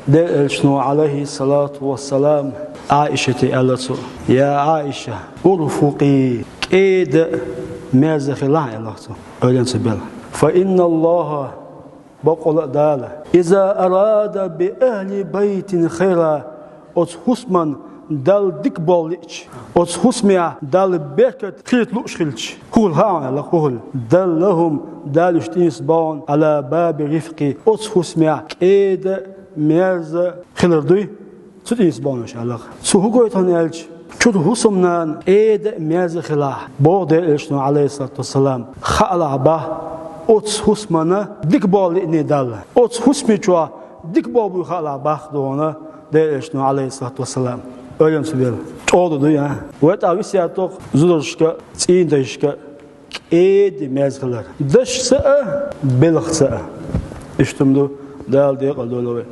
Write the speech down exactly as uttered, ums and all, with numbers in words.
Делан элчано, Ӏалайхи салату вассалам, Ӏаишате аьлла цо: «Я Ӏаиша, урфукъи, кӀеда а, мерза а хилахь», — аьлла цо, ойланца бела. «Фа инна Аллаха, бакъ волу а Дала, иза арада би ахьли байтин хайра, оцу хӀусамна Далла дика болу лиъча, оцу хӀусамехь Далла беркат хилийта лууш хилча, хӀун хуьлу хаьий», — аьлла, хӀун хуьлу. «Даллахум, Дала уьш тӀенисбо Ӏала баби рифкъи, оцу хӀусамехь кӀеда а, мерза а хилар дуй, цу тӀенисбо уьш», — аьлла. Цо хӀун гойту аьлча, чуьра хӀусамнана кӀеда а, мерза а хилахь, боху Делан элчано, Ӏалайхи салату вассалам, хаалахь боху, оцу хӀусамна дика болу лиъний Далла. Оцу хӀусаме чохь дика болу буй хаалахь боху дона Делан элчано, Ӏалайхи салату вассалам, ойланца бела. ЧӀогӀа ду, дуй, а? Вай тӀехь весет до-кх зударшка, цӀийнан дайшка кӀеда а, мерза а хилар. Дашца а, белхаца а. Иштта хӀума ду, Дала декъал дойла вай.